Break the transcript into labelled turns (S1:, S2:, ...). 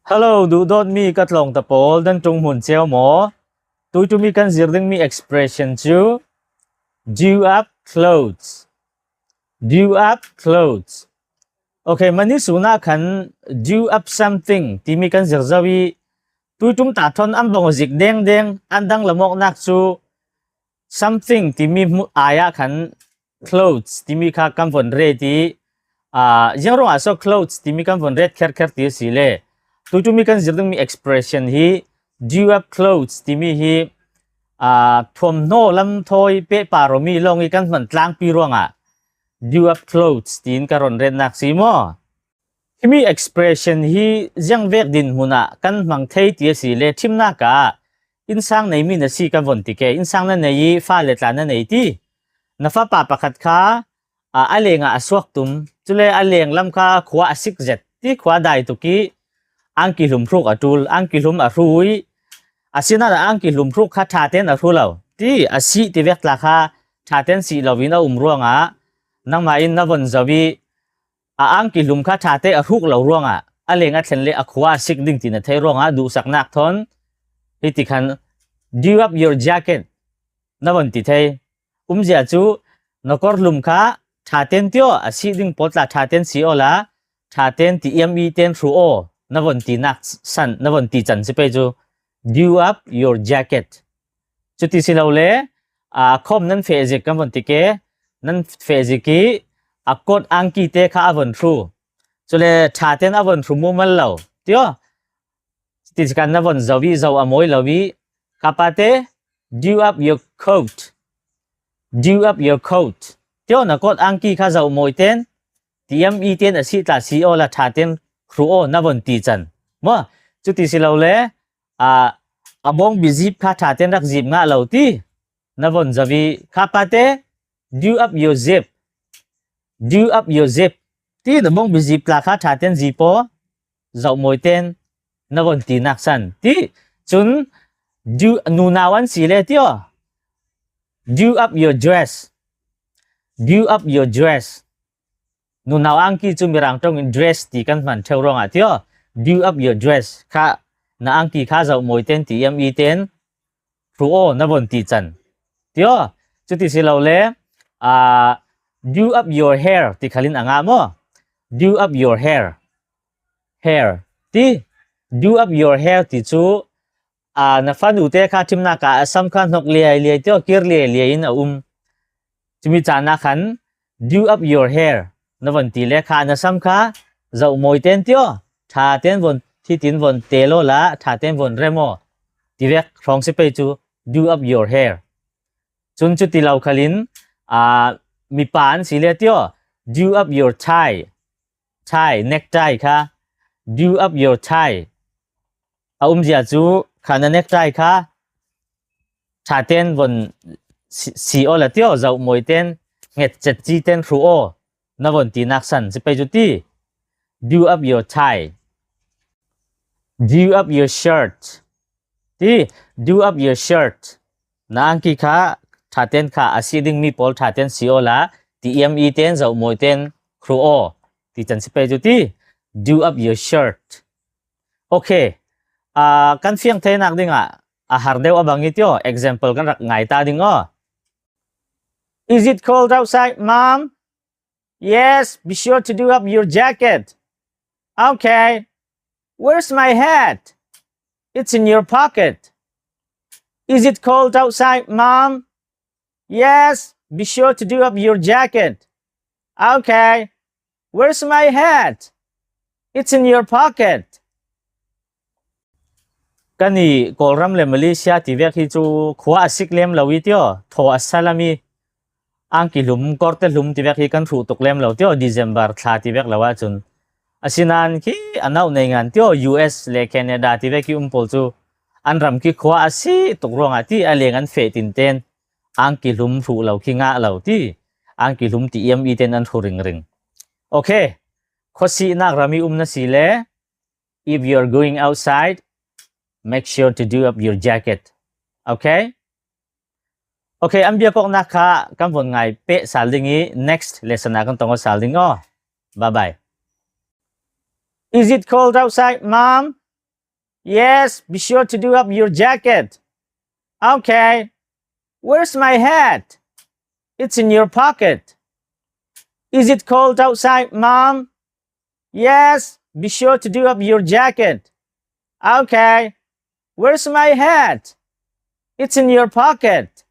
S1: Hello, duhdawtmi ka tlawng ta pawl nan ṭung hmun cio maw? Tuitumi kan zir dingmi expression cu dew up clothes. Dew up clothes. Okay, mani suna khan dew up something timi kan zir zau i tuitum ta thon an bong zik deng deng an dang lamok nak cu something timi mu ai ah khan clothes timi kha kan von ret i ziang ruangah so clothes timi kan von ret kher kher ti a si le tuitumi kan zir dingmi expression hi do you have clothes timi hi thuamhnaw lam thawi pe paromi lawng i kan hman tlangpi ruangah do you have clothes tiin ka ron retnak si maw? Himi expression hi ziang vek din hmun ah kan hmang thei ti a si le thimnak ah innsang neimi na si kan von ti ke innsang na nei i fale tla na nei ti na fapa pakhat kha a leng ah a suak tum cule a leng lam kha khua a sik zet ti khua dai tuk i angki hlum hruk a tul angki hlum a hru i asinain angki hlum hruk kha tha ten a hru lo ti a si ti vek tla kha tha ten si lo in a um ruangah nangmah in na von zo i A angki hlum kha ṭhate a hruk lo ruangah a leng a thlen le a khua a sik ding ti na thei ruangah duhsaknak thawn hi ti khan dew up your jacket na von ti thei. Umzia cu na kor hlum kha ṭhaten tio a si ding pawl tla ṭhaten si aw la ṭhaten ti iam i ten hru aw na von ti nak san na von ti can si pe cu dew up your jacket. Cuti si lo le khom nan feh zik kan von ti ke nan feh zik i a kot angki te kha a von thru cule tha ten a von thru mu mal lo tio ti kan na von zo i zo a moi lo i kapa te dew up your coat, dew up your coat tio na kot angki kha zo moi ten tiam i ten a si tla si o la tha ten khru o na von ti chan mo cuti si lo le a bong bi zip kha tha ten rak zip nga lo ti na von zavi kha pa te do up your zip, do up your zip ti na bong bi zip tla kha tha ten zipo zau moi ten na von ti nak san ti cun do nu nau an si le tio do up your dress, do up your dress. Nunau angki cu mirang tong in dress ti kan hman theo ruangah tio do up your dress kha na angki kha zoh mawi ten ti iam i ten thu aw na von ti chan tio cuti si lo le do up your hair ti khalin anga mo do up your hair hair ti do up your hair ti cu na fanu te kha thimnak ah a sam kha hnok liai liai tio kir liai liai in a um Cumi caan ah khan dew up your hair na von ti le kha na sam kha zoh mawi ten tio tha ten von thi tin von te lo la tha ten von remo tivek hrawng si pei cu dew up your hair cun cu ti lo khalin a mipa an si le tio dew up your tie tie necktie kha dew up your tie a umzia cu kha na necktie kha Ṭha tein von si aw le tio zoh mawi ten nget cet ci ten hru aw na von ti nak san si pei cu ti. Do up your tie. Do up your shirt. Ti do up your shirt. Na angki kha ṭha ten kha a si ding mi pawl ṭha ten si aw la ti iam i ten zoh mawi ten hru aw ti can si pei cu ti. Do up your shirt. Okay. Kan fiang the nak ding ah a har deuh a bang i tio example kan rak ngai ta ding aw. Is it cold outside, Mom? Yes, be sure to do up your jacket. Okay. Where's my hat? It's in your pocket. Is it cold outside, Mom? Yes, be sure to do up your jacket. Okay. Where's my hat? It's in your pocket. Kan i Kawlram le Malaysia ti vek hi cu khua a sik lem lo i tio thaw a salami angki hlum korte hlum ti vek hi kan hruh tuk lem lo tio December thla ti vek lo ahcun asinain khi anau nei ngan tio US le Canada ti vek hi um pawl cu an ram khi khua a si tuk ruangah ti a leng an feh tin ten angki hlum hruh lo khi ngah lo ti angki hlum ti iam i ten an hru ring ring okay khuasihnak rami um na si le if you're going outside, make sure to do up your jacket. Okay? Okay, an bia kok nak kha kan von ngai pe sal ding i next lesson ah kan tong sal ding o. Bye bye. Is it cold outside, Mom? Yes, be sure to do up your jacket. Okay. Where's my hat? It's in your pocket. Is it cold outside, Mom? Yes, be sure to do up your jacket. Okay. Where's my hat? It's in your pocket.